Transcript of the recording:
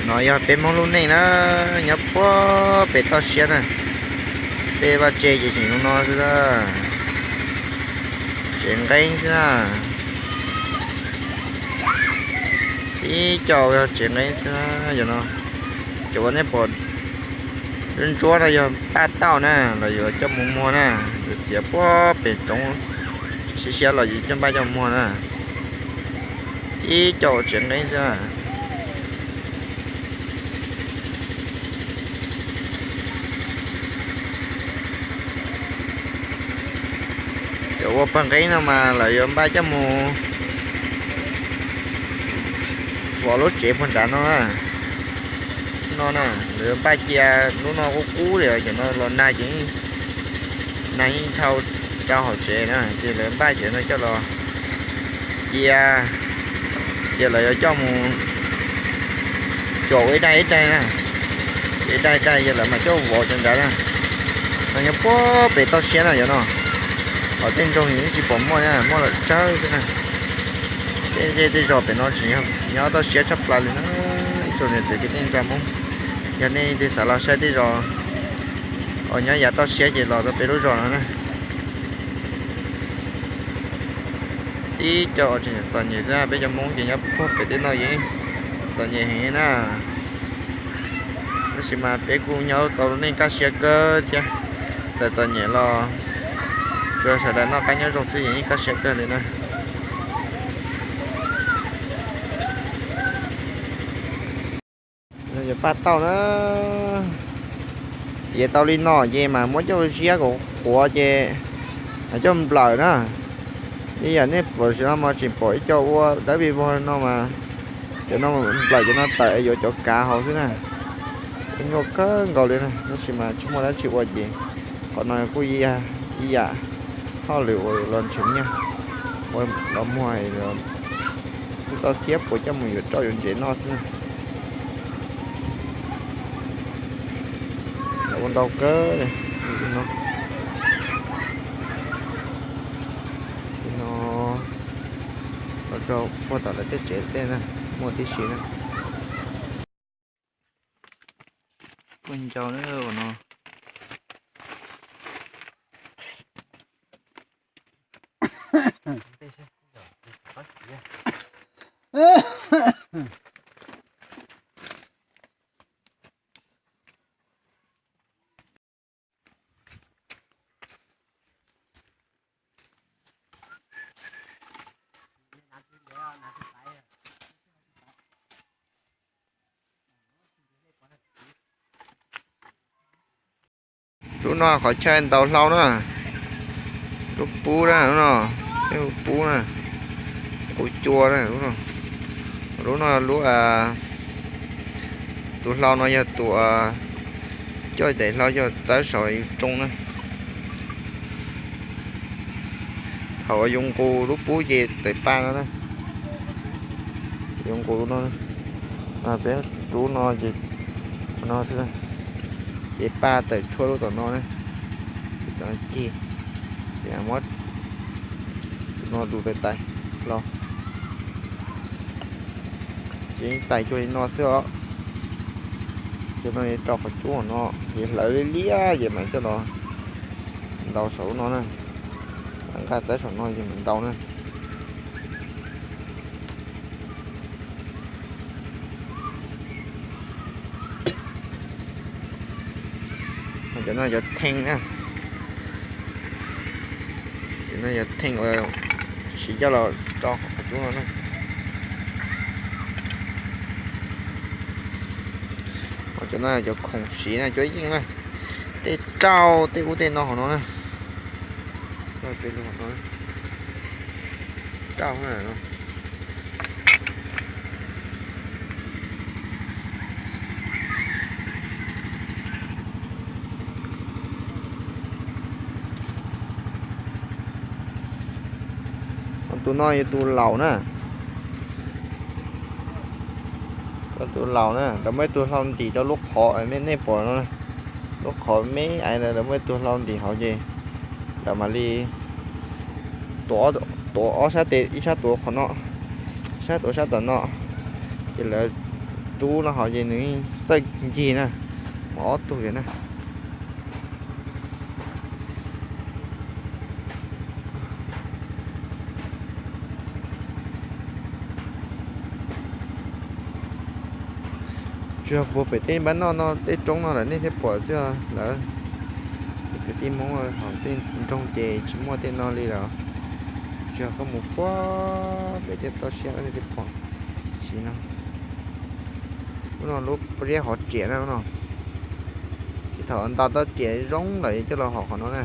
No yog peb Hmoob lub neej na, nyob puag pem toj siab na. Tej vaj tse ces tseem zoo no xwb a, tsev nqeeb xwb na. Ib co yog tsev nqeeb xwb na, yog no. Cov uas nej pom ntsuab ntsuab no yog paj tauj na, los yuav coj mus muag na. Yuav txiav puag pem tsoov siab siab los yuav coj npaj coj muag na. Ib co tsev nqeeb xwb. Cov ua paj nqeeb no mas lawv yuav npaj coj mus vov lub tsev puag nrad no na. No na, lawv yuav npaj cia lub no qub qub li, cov no los nag ces nag yeej dhau rau hauv tsev na, ces lawv npaj cov no coj los cia, ces lawv yuav coj mus cuam ua ib daim ib daim na, ib daim ib daim ces lawv mam coj vov cov nrad na. No nyob puag pem toj siab na yom no, hos tej ntsoog yeej tsis pom muaj na, muaj lawm tsawg xwb na. Tej zej tej zos pem no tseem nyob toj siab tshaj plaws li na. Ib tsoom niam txiv kwv tij neej tsa Hmoob, yog nej leej twg xav los saib tej zos uas nyob yav toj siab ces los rau peb lub zos no na. Ib co tseem txom nyem xwb, peb cov Hmoob ces nyob puag pem tej no yeej txom nyem heev na. Tab sis mas peb kuj nyob tau lub neej kaj siab kawg thiab, txawm txom nyem los tsuas sawv daws noj qab nyob zoo xwb yeej kaj siab kawg li na. Yog paj tauj na, txiav tau li no ces mas muab coj ziab kom qhuav ces coj nplawm na. Ib yam nej pom tam sim no mas tseem pom ib co ua dawb vig vog no mas, cov no nplawm cov no tawm yuav cov kav hauv xwb na. Nyuaj kawg nkaus li na, tab sis mas tsis muaj dab tsi ua ces qhov no kuj ib yam hauj lwm uas los nrhiav nyiaj ua los muag, kuj tau txhiab puas coj mus yuav roj yuav ntsev noj xwb na. Ua ntau kawg li no. Li no los rau puag tom lawv tej tsev tej na, muaj tib si na. Kuj ncau na no. Lub no qhov chaw ntaus hlau na, lub pub na, lub no, lub pub na, ua cua na, lub no, lub no lub, tus hlau no yog tus coj daim hlau coj txawb saum yus tsoo na. Thaum uas yus nqus lub pub ces tawm pa no na. Yus nqus lub no, peb rub no ces no xwb, ces pa tawm tshuab lub tom no na. Tom no cig, ces muab no lus tais tais los, ces yeej tais cuag li no xwb os. Ces no yuav rau qhov cub no ces hlawv liab liab ces mam coj los ntaus saum lub no na. Nqa txawb saum no ces mam ntaus na. Cov no cov thee na, cov no cov thee uas siv coj los rau qhov cub no na. Cov no cov khoom siv na, cuab yeej na, tej rau tej ub tej no hauv no na. Rau. Tus no yog tus laus na. Tus laus na, lawv muaj ib tug hlau ntim rau lub qhov me nej pom no. Lub qhov me ais ntawd lawv muaj ib tug hlau ntim hauv ces lawv mam li tuav ob sab tes, ib sab tuav qhov no, ib sab tuav sab tom no, ces lawv Rub no hov ces nws txawj ncig na, mus ob tug li na. Tsuas yog puag pem tej npab noj no tej roob no lawm nej thiaj pom xwb lawm. Kwv tij Hmoob hauv tej nroog ces tsis muaj tej no li lawm. Tsuas yog koj mus puag pem tej toj siab nej thiaj pom. Sim no lub no lub pob zeb hov riam na no. Ces thaum nta tau riam zoo lawm coj los hov qhov no na.